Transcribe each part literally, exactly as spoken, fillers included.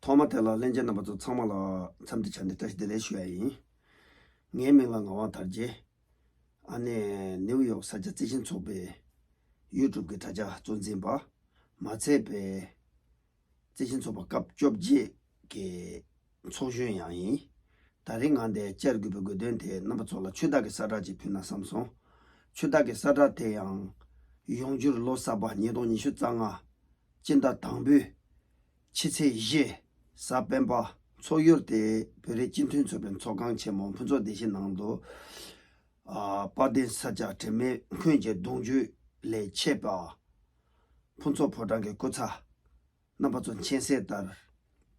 ཐོག་མ་དེ་ལ་ལྷན་རྒྱས་རྣམ་པ་ཚོ་ཚང་མ་ལ་འཚམས་འདྲི་བྱས་ནས་བཀྲ་ཤིས་བདེ་ལེགས་ཞུ་ཡ་ཡིན། ངའི་མིང་ལ་ངག་དབང་དར་རྒྱས། ཨ་ནི་ནེའུ་ཡོག་ས་སྐྱ་རྩེད་འགྲན་ཚོགས་པའི་ཡུ་ཊུབ་ཀྱི་དྲ་རྒྱ་གཙོ་འཛིན་པ། མ་ཚད་པའི་རྩེད་འགྲན་ཚོགས་པ་སྐབས་བཅོ་བརྒྱད་ཀྱི་ཚོགས་གཞོན་ཡང་ཡིན། ད་རིང་ང་འདིར་བཅར་དགོས་པའི་དགོས་དོན་དེ་རྣམ་པ་ཚོ་ལ་ཆོས་བདག་གི་གསལ་བསྒྲགས་ཅིག་ཕུལ་ན་བསམ་སོང་། ཆོས་བདག་གི་གསལ་བསྒྲགས་དེ་ཡང་ཡོང་འབྱོར་ལོ་གསར་པ་ཉིས་སྟོང་ཉི་ཤུ་རྩ་ལྔ་སྤྱི་ཟླ་དང་པོའི་ཕྱི་ཚེས་བཞི་གཟའ་སྤེན་པ་ཚོགས་ཡུལ་དེ་བོད་རིགས་སྤྱི་མཐུན་ཚོགས་པའི་ཚོགས་ཁང་ཆེན་མོ་ཕུན་ཚོགས་བདེ་ཆེན་ནང་དུ། ཨ། དཔལ་ལྡན་ས་སྐྱ་དྲི་མེད་མཁྱེན་ཅིང་གདུང་རྒྱུད་ལས་མཆེད་པ་ཕུན་ཚོགས་ཕོ་བྲང་གི་སྐུ་ཚ། རྣམ་པ་ཚོ་མཁྱེན་གསལ་ལྟར།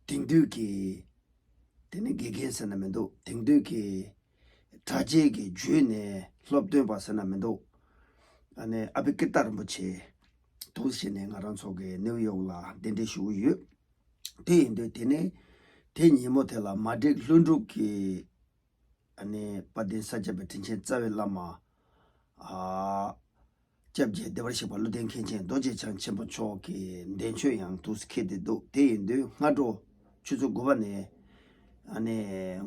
དེང་དུས་ཀྱི་དེ་ནི་དགེ་རྒན་ཟེར་ན་མི་འདུག་དེང་དུས་ཀྱི་གྲྭ་ཆས་ཀྱི་བརྒྱུད་ནས་སློབ་སྟོན་པ་ཟེར་ན་མི་འདུག་ཨ་ནི་ཨ་བི་ཀི་ཏ་རིན་པོ་ཆེ་འདུག་བྱས་ནས་ང་རང་ཚོ་གི་ནེའུ་ཡོག་ལ་གདན་འདྲེན་ཞུ་གི་ཡོད། དེ་ཡིན་དུས་དེ་ནི་དེ་ཉིན་མོ་དེ་ལ་མ་བསྒྲིགས་ལྷུན་གྲུབ་ཀྱི། ཨ་ནི་དཔལ་ལྡན་ས་སྐྱ་པའི་དྲིན་ཆེན་རྩ་བའི་བླ་མ། ཨ། སྐྱབས་རྗེ་བདེ་བར་གཤེགས་པ་བློ་ལྡན་མཁན་ཆེན་རྡོ་རྗེ་འཆང་ཆེན་པོ་མཆོག་གི་གདན་ཆོས་ཡང་དུས་སུ་འཁེལ་ཏེ་འདུག་དེ་ཡིན་དུས་སྔ་དྲོ་ཆུ་ཚོད་དགུ་པ་ནས་ཨ་ནི་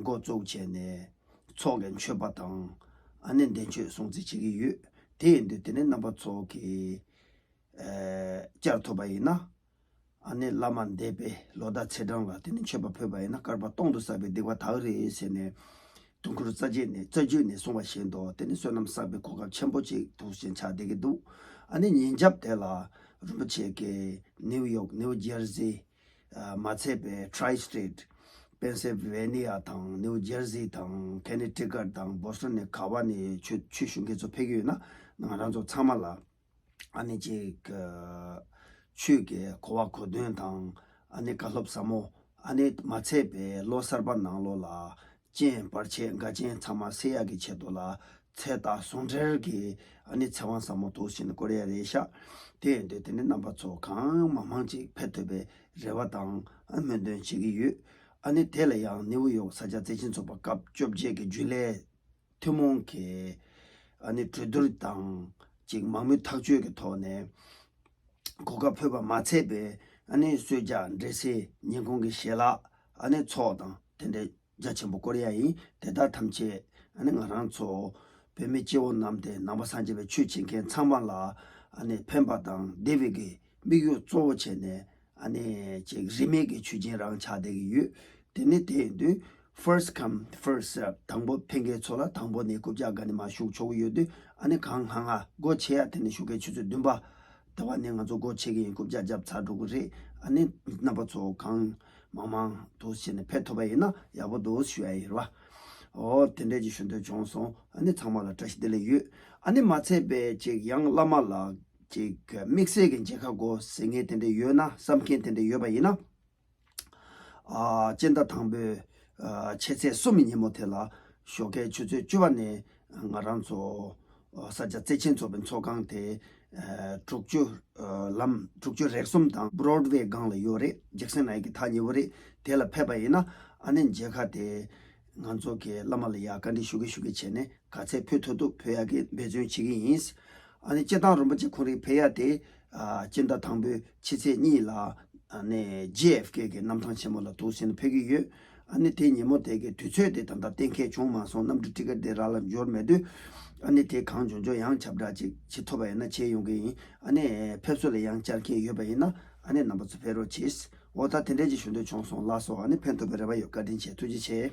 འགོ་བཙུགས་བྱས་ནས་ཚོགས་ཀྱི་མཆོད་པ་དང་ཨ་ནི་གདན་ཆོས་སྲུང་བརྩི་བྱེད་ཀྱི་ཡོད། དེ་ཡིན་དུས་དེ་ནས་རྣམ་པ་ཚོ་གིས་ཨ་བཅར་ཐུབ་པ་ཡིན་ན། ཨ་ནི་བླ་མ་འདས་པའི་ལོ་ཟླ་ཚེས་གྲངས་ལ་དེ་ནི་མཆོད་པ་ཕུལ་བ་ཡིན་ན་སྐལ་པ་སྟོང་དུ་བསགས་པའི་སྡིག་པ་དག་རེད་ཟེར་ནས། དུས་འཁོར་རྩ་རྒྱུད་ནས་རྩ་རྒྱུད་ནས་གསུངས་པ་བཞིན་དུ་དེ་ནི་བསོད་ནམས་བསགས་པའི་གོ་སྐབས་ཆེན་པོ་ཅིག་དུས་ཆེན་ཆགས་བསྡད་ཀྱི་འདུག་ཨ་ནི་ཉིན་རྒྱབ་དེ་ལ་རིན་པོ་ཆེ་གིས་ནེའུ་ཡོག་ནེའུ་ཇར་སི། ཨ། མ་ཚད་པའི་Tri-State། པེན་སིལ་ཝེ་ནི་ཡ་དང་ནེའུ་ཇར་སི་དང་ཁེ་ནེ་ཊི་ཀཊ་དང་བོ་སི་ཊོན་ནས་ག་བ་ནས་ཆོས་ཆོས་ཞུ་མཁན་ཚོ་ཕེབས་ཀྱི་ཡོད་ན་ང་རང་ཚོ་ཚང་མ་ལ། ཨ་ནི་ཅིག་ཆོས་ཀྱི་གོ་བ་གོ་དོན་དང་ཨ་ནི་བཀའ་སློབ་ཟབ་མོ། ཨ་ནི་མ་ཚད་པའི་ལོ་གསར་པ་ནང་ལོགས་ལ་རྐྱེན་བར་ཆད་འགལ་རྐྱེན་ཚང་མ་སེལ་ཡག་གི་ཆེད་དུ་ལ་ཚེ་ལྟ་ཟུང་འབྲེལ་གྱི་ཨ་ནི་ཚེ་དབང་ཟབ་མོ་འདུག་བྱས་ནས་བསྐོར་ཡ་རེད་ཤག་དེ་ཡིན་དུས་དེ་ནི་རྣམ་པ་ཚོ་གང་མང་མང་ཅིག་ཕེབས་ཐུབ་པའི་རེ་བ་དང་སྨོན་འདུན་བྱེད་ཀྱི་ཡོད། ཨ་ནི་དེ་ལ་ཡང་ནེའུ་ཡོག་ས་སྐྱ་རྩེད་འགྲན་ཚོགས་པ་སྐབས་བཅོ་བརྒྱད་ཀྱི་རྒྱུན་ལས། ཐུན་མོང་གི་ཨ་ནི་གྲོས་བསྡུར་དང་ཅིག་མང་མོས་ཐག་གཅོད་ཀྱི་ཐོག་ནས་གོ་སྐབས་ཕུལ་བ་མ་ཚད་པའི་ཨ་ནི་གསོལ་ཇ་འབྲས་སིལ་ཉིན་གུང་གི་ཞལ་ལག་ཨ་ནི་ཚོགས་དང་དེ་འདྲའི་རྒྱ་ཆེན་པོ་བསྐོར་ཡ་ཡིན། དེ་དག་ཐམས་ཅད་ཨ་ནི་ང་རང་ཚོ་བོད་མི་སྤྱི་བོ་བསྣམས་ཏེ་ནང་པ་སངས་རྒྱས་པའི་ཆོས་བྱེད་མཁན་ཚང་མ་ལ་ཨ་ནི་ཕན་པ་དང་བདེ་བའི་གི་དམིགས་ཡུལ་གཙོ་བོ་བྱས་ནས། ཨ་ནི་ཅིག་རིས་མེད་ཀྱི་ཆོས་ཅན་རང་ཆགས་བསྡད་ཀྱི་ཡོད། དེ་ནི་དེ་ཡིན་དུས་first come first serve། དང་པོ་ཕེབས་མཁན་ཚོ་ལ་དང་པོ་ནས་རྐུབ་བཀྱག་སྒང་ནས་མར་ཞུགས་ཆོག་གི་ཡོད་དུས། ཨ་ནི་གང་སྔ་སྔ་སྒོ་ཕྱེ་ཡ་དེ་ནི་ཞོགས་ཀའི་ཆུ་ཚོད་བདུན་པ་དེ་བ་ནས་ང་ཚོ་སྒོ་ཕྱེ་གི་ཡིན། རྐུབ་བཀྱག་བརྒྱབ་ཚར་འགྲོ་གི་རེད། ཨ་ནི་རྣམ་པ་ཚོ་གང་མང་མང་དུ་བྱས་ནས་ཕེབས་ཐུབ་པ་ཡིན་ན་ཡག་པོ་འདུག་ཞུ་ཡ་ཡིན་རེད་བ། འོ་དེ་འདྲས་ཀྱི་ཞུ་འདོད་བྱུང་སོང་། ཨ་ནི་ཚང་མ་ལ་བཀྲ་ཤིས་བདེ་ལེགས་ཡོད། ཨ་ནི་མ་ཚད་པའི་ཅིག་ཡང་བླ་མ་ལ། ཅིག་དམིགས་བསལ་གྱི་མཇལ་ཁ་དགོས་ཟེར་མཁན་དེ་འདྲ་ཡོད་ན། བསམ་མཁན་དེ་འདྲ་ཡོད་པ་ཡིན་ན། ཨ། སྤྱི་ཟླ་དང་པོའི་ཨ་ཕྱི་ཚེས་གསུམ་ཉིན་མོ་དེ་ལ་ཞོགས་ཀའི་ཆུ་ཚོད་བཅུ་པ་ནས་ང་རང་ཚོ་ཨ་ས་སྐྱ་རྩེད་འགྲན་ཚོགས་པའི་ཚོགས་ཁང་དེ་ཨ་དྲུག་ཅུ་ཨ་ལམ་དྲུག་ཅུ་རེ་གསུམ་དང་Broadway་སྒང་ལ་ཡོད་རེད། ཇེག་སན་ཧའེཊ་གི་ཐག་ཉེ་བོ་རེད། དེ་ལ་ཕེབས་པ་ཡིན་ན་ཨ་ནི་མཇལ་ཁ་དེ་ང་ཚོ་གི་བླ་མ་ལ་ཡ་བཀའ་འདྲི་ཞུ་གི་ཞུ་གི་བྱས་ནས། ག་ཚད་ཕུལ་ཐུབ་ཐུབ་ཕུལ་ཡག་གི་འབད་བརྩོན་བྱེད་ཀྱི་ཡིན། ཨ་ནི་སྤྱིར་བཏང་རིན་པོ་ཆེ་ཁོང་རང་ཕེབས་ཡག་དེ་ཨ་སྤྱི་ཟླ་དང་པོའི་ཕྱི་ཚེས་གཉིས་ལ་ཨ་ནི་ཇེ་ཨེཕ་ཀེ་གི་གནམ་ཐང་ཆེན་མོ་ལ་འདུག་སེ་ཕེབས་ཀྱི་ཡོད། ཨ་ནི་དེ་ཉིན་མོ་དེ་གི་དུས་ཚོད་དེ་ད་ལྟ་གཏན་འཁེལ་བྱུང་མ་སོང་། གནམ་གྲུ་ཊི་ཀེ་ཊི་དེ་རག་ལ་འབྱོར་མེད་དུས། ཨ་ནི་དེ་གང་བྱུང་བྱུང་ཡང་ཁྱབ་བསྒྲགས་ཅིག་བྱེད་ཐུབ་པ་ཡིན་ན་བྱེད་ཡོང་གི་ཡིན། ཨ་ནི་ཕེབས་བསུ་ལ་ཡང་བཅར་མཁན་ཡོད་པ་ཡིན་ན་ཨ་ནི་རྣམ་པ་ཚོ་ཕེབས་རོགས་གྱིས། འོ་ད་དེ་འདྲས་ཅིག་ཞུ་འདོད་བྱུང་སོང་། ལགས་སོ། ཨ་ནི་ཕན་ཐོགས་པའི་རེ་བ་ཡོད། བཀའ་དྲིན་ཆེ། ཐུགས་རྗེ་ཆེ།